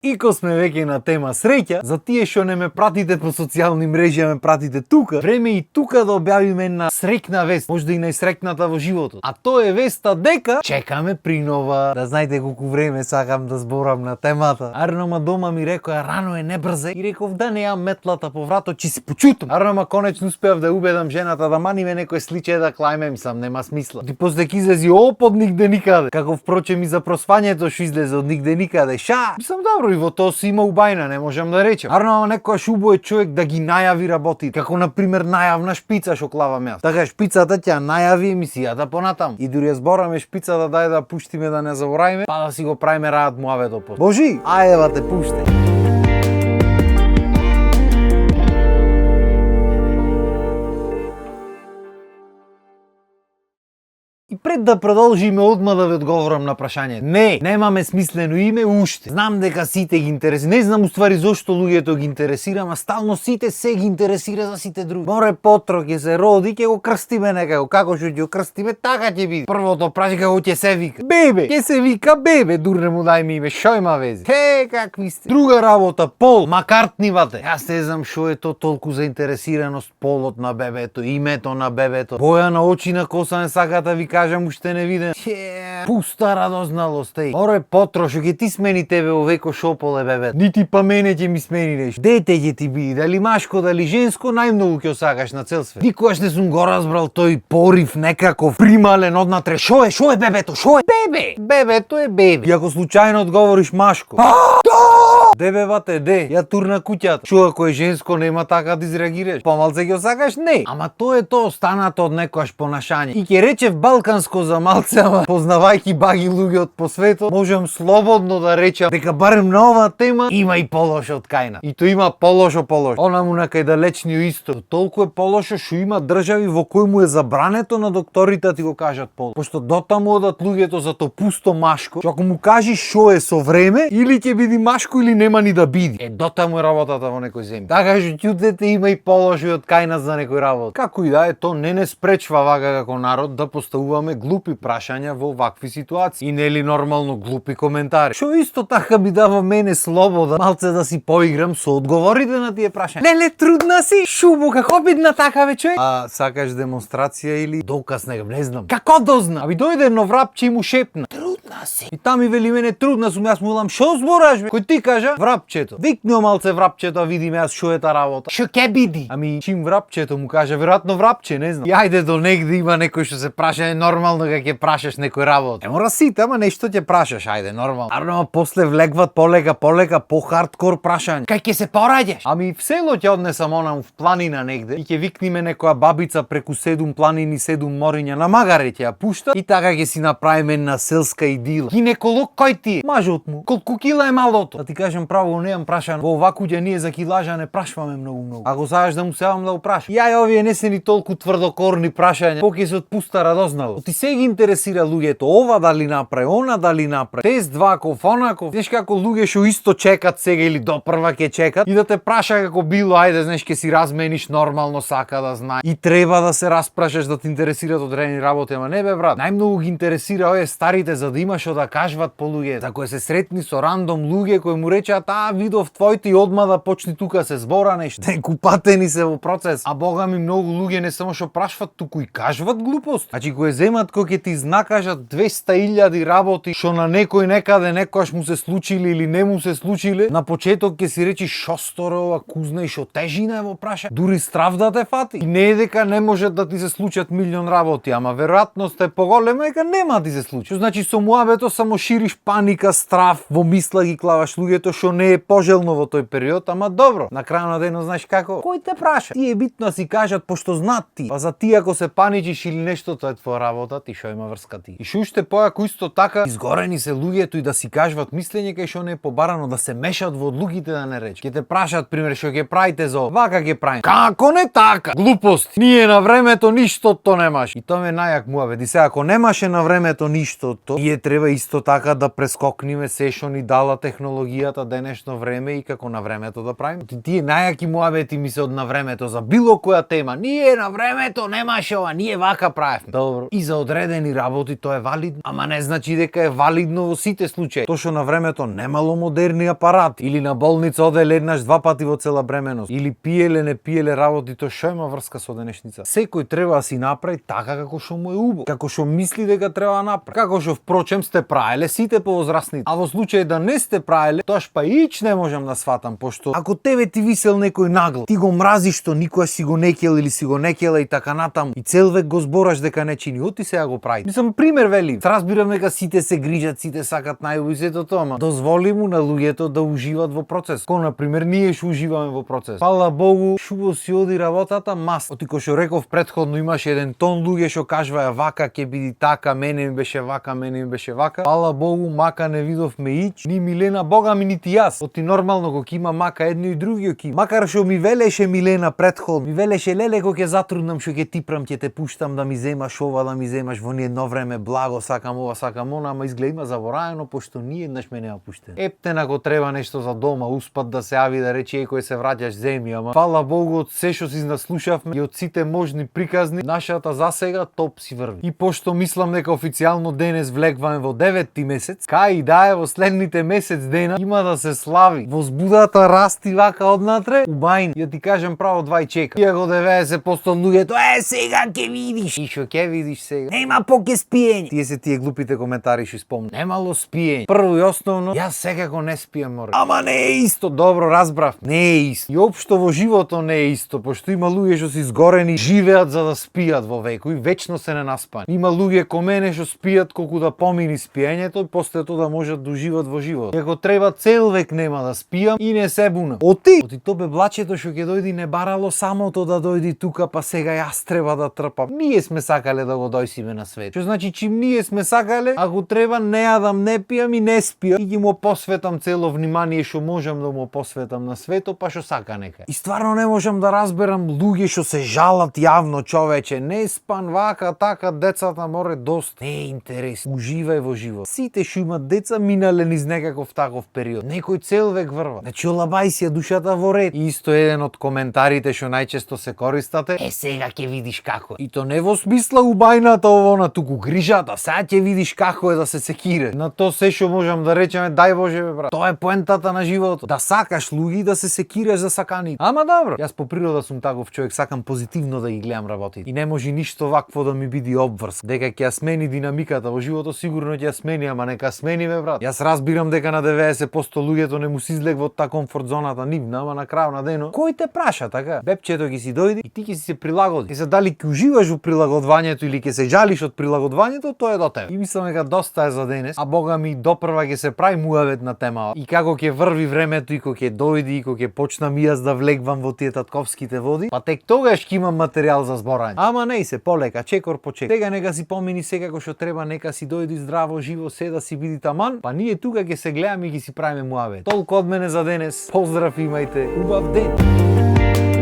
Ико сме веќе на тема среќа, за тие што не ме пратите по социјални мрежи, ме пратите тука, време и тука да објавиме една среќна вест, можда и најсреќната во животот. А тоа е веста дека чекаме принова. Да знаете колку време сакам да зборам на темата. Арнома дома ми рекоа рано е не брзе и реков да не јам метлата по вратот, ќе си почутам. Арнома конечно успеав да убедам жената да маниме некој сличе да клајмем сам, нема смисла. И после ќе излези од нигде никаде. Како впрочем и за просвањето што излезе од нигде никаде. Ша, мислам добро и во тоа си има убајна, не можам да речем. Арно некојаш убаво е човек да ги најави работи, како на пример најавна шпица што клавам јас. Така шпицата ќе најави емисијата понатаму. И дури ја збораме шпицата дај да пуштиме да не заборавиме, па да си го правиме раат муавето после. Божи, ајде ба те пуште. И пред да продолжиме одма да ви одговорам на прашањето. Не, немаме смислено име уште. Знам дека сите ги интересира. Не знам уствари зошто луѓето ги интересира, ама стално сите се ги интересира за сите други. Море Потро ќе се роди, ќе го крстиме некако. Како што ќе го крстиме, така ќе биде. Првото прашање како ќе се вика. Бебе, ќе се вика бебе, дурне му дај име, шо има вези. Какви сте? Друга работа, Пол, Макартнивате. Јас не знам шо е то толку заинтересираност, полот на бебето, името на бебето. Боја на очи на коса не сака да ви кажам уште не виден. Пуста радозналост, еј. Море Потро, што ќе ти смени тебе овеко шополе бебе. Нити па мене ќе ми смени нешто. Дете ќе ти биде, дали машко, дали женско, најмногу ќе сакаш на цел свет. Никогаш не сум го разбрал тој порив некаков примален однатре. Шо е бебето? Шо е? Бебе! Бебето е бебе. И ако случајно одговориш машко. Дебевате, ја турна куќата. Шо ако е женско нема така да изреагираш? Помалце ќе сакаш? Не. Ама тоа е тоа останато од некојаш понашање. И ќе речев балканско за малце, ама познавајќи баги луѓе по светот, можам слободно да речам дека барем на оваа тема има и полошо од кајна. И тоа има полошо. Она му накај далечниот исток. Толку е полошо што има држави во кои му е забрането на докторите да ти го кажат пол. Пошто дотаму одат луѓето за тоа пусто машко, што ако му кажеш шо е со време, или ќе биде машко или нема ни да биде. Дотаму е работата во некој земји. Така што ќутете има и полоши од кај нас за некој работа. Како и да е, то не спречва вака како народ да поставуваме глупи прашања во вакви ситуации. И нели нормално глупи коментари. Што исто така би дава мене слобода малце да си поиграм со одговорите на тие прашања. Леле, трудна си, шубо, како бидна така ве човек? А сакаш демонстрација или доказ не знам. Како дозна? Аби дојде едно врапче и му шепна. Трудна си. И тами вели мене трудна сум, јас му велам шо збораш бе? Кој ти кажа? Врапчето. Викни малце врапчето, видиме јас шо е та работа. Шо ке биди? Ами чим врапчето му кажа, веројатно врапче, не знам. И ајде до негде има некој што се праша, е нормално дека ќе прашаш некој работа. Не мора сите, ама нешто ќе прашаш, ајде нормално. Арно после влегват полека, по хардкор прашања. Кај ќе се пораѓаш? Ами в село ќе однесам онам в планина негде и ќе викниме некоја бабица преку 7 планини, 7 мориња на магаре ќе ја пушта и така ќе си направиме една селска идила. Гинеколог кој ти е? Мажот му. Колку кила е малото? Да ти кажам право, неам прашан. Во оваа куќа ние за килажа не прашваме многу. Ако сакаш да му севам да го прашам. Јај овие не се ни толку тврдокорни прашања. Поќе се отпуста радозналост. Ти се ги интересира луѓето, ова дали направи, она дали направи. Тест ваков, онаков. Знаеш како луѓе што исто чекат сега или допрва ќе чекат и да те праша како било, ајде, знаеш, ќе си размениш нормално, сака да знае. И треба да се распрашаш да те интересираат одредени работи, ама не бе брат. Најмногу ги интересира овие старите за да има што да кажуват по луѓе. За кои се сретни со рандом луѓе кои му речеат видов твоите и одма да почни тука се збора нешто. Купатени се во процес. А бога ми многу луѓе не само што прашват, туку и кажуват глупост. Значи кој земат кој ќе ти знакажат 200.000 работи што на некој некаде некојаш му се случили или не му се случиле, на почеток ќе си речи шо сторе ова кузна и шо тежина е во праша. Дури страв да те фати. И не е дека не може да ти се случат милион работи, ама веројатноста е поголема дека нема да ти се случи. Значи со муабето само шириш паника, страв, во мисла ги клаваш луѓето што не е пожелно во тој период, ама добро. На крајот на денот знаеш како? Кој те праша? Ти е битно да си кажат пошто знаат ти. Па за ти ако се паничиш или нешто, тоа е твоја работа, ти шо има врска ти. И шо уште појако исто така изгорени се луѓето и да си кажуват мислење кај што не е побарано да се мешат во одлуките да не рече. Ќе те прашат пример што ќе правите за ова. Вака ќе правим. Како не така? Глупост. Ние на времето ништото немаш. И тоа ме најак муаве. Ди се ако немаше на времето ништото и е треба исто така да прескокниме се што ни дала технологијата денешно време и како на времето да правиме. Тие најаки муабети ми се од на времето за било која тема. Ние на времето немаше ова, ние вака правевме. Добро. И за одредени работи тоа е валидно, ама не значи дека е валидно во сите случаи. Тоа што на времето немало модерни апарати или на болница оделе еднаш два пати во цела бременост или пиеле не пиеле работи, тоа што има врска со денешница. Секој треба да си направи така како што му е убаво, како што мисли дека треба да направи. Како што впрочем сте правеле сите повозрасните. А во случај да не сте правеле, тоаш па ич не можам да сватам, пошто ако тебе ти висел некој нагл, ти го мразиш што никој си го некел или си го некела и така натаму и цел век го збораш дека не чини, оти сега го прави. Мислам пример вели. Разбирам дека сите се грижат, сите сакат најубаво и сето тоа, ама дозволи му на луѓето да уживат во процес. Ко на пример ние што уживаме во процес. Фала Богу, шубо си оди работата, мас. Оти кој што реков претходно имаше еден тон луѓе што кажуваја вака ќе биде така, мене ми беше вака, мене ми беше вака. Фала Богу, мака не видовме ич, ни Милена, Бога ми нити јас. Оти нормално кога има мака едно и другиот ќе. Макар што ми велеше Милена претходно, ми велеше леле кога ќе затруднам што ќе ти прам, ќе те пуштам да ми земаш ова, да ми земаш во едно време благо, сакам ова, сакам она, ама изгледа има забораено пошто ние еднаш ме нема пуштен. Ептен ако треба нешто за дома, успат да се јави да рече кој се враќаш земи, ама фала Богу од се што си наслушавме и од сите можни приказни, нашата засега топ си врви. И пошто мислам дека официјално денес влегваме во 9-ти месец, кај и да е во следните месец дена има да се слави. Возбудата расти вака однатре, убајн. Ја ти кажам право два и чека. Иако 90% луѓето сега ќе видиш. И што ќе видиш сега? Нема поке спиење. Тие се тие глупите коментари што спомнам. Немало спиење. Прво и основно, јас секако не спијам море. Ама не е исто, добро разбрав. Не е исто. И општо во живото не е исто, пошто има луѓе што се изгорени, живеат за да спијат во веко и вечно се не наспани. Има луѓе ко мене што спијат колку да помини спиењето и после тоа да можат да уживат во живот. И ако треба цел век нема да спијам и не се бунам. Оти то беблачето што ќе дојди не барало самото да дојди тука, па сега јас треба да трпам. Ние сме сакале да го дојсиме на свет. Што значи чим ние сме сакале, ако треба не јадам, не пијам и не спијам и ги му посветам цело внимание што можам да му посветам на светот, па што сака нека. И стварно не можам да разберам луѓе што се жалат јавно, човече, не спан вака така, децата море доста. Не е интерес. Уживај во живот. Сите што имат деца минале низ некаков таков период. Некој цел век врва. Значи олабај си ја душата во ред. И исто еден од коментарите што најчесто се користате, сега ќе видиш како. И то не во смисла убајната овона, туку грижата. Сега ќе видиш како е да се секире. На то се што можам да речеме, дај Боже бе брат. Тоа е поентата на животот. Да сакаш луѓе да се секираш за саканите. Ама добро. Јас по природа сум таков човек, сакам позитивно да ги гледам работите. И не може ништо вакво да ми биде обврз. Дека ќе ја смени динамиката во животот, сигурно ќе ја смени, ама нека смени бе брат. Јас разбирам дека на 90% луѓето не му се излегва од таа комфорт зоната нивна, ама на крајот на денот кој те праша така? Бепчето ќе си дојде и ти ќе си се прилагоди. И за дали ќе уживаш во прилагодувањето или ќе се жалиш од прилагодувањето, тоа е до тебе. И мислам дека доста е за денес, а бога ми допрва ќе се прави муавет на тема. И како ќе врви времето и кога ќе дојде и кога ќе почнам и јас да влегвам во тие татковските води, па тек тогаш ќе имам материјал за зборање. Ама не се полека, чекор по чек. Сега нека си помини секако што треба, нека си дојди здраво, живо, се да си биди таман, па ние тука ќе се гледаме и ќе си правиме муавет. Толку од мене за денес. Поздрав, имајте убав ден.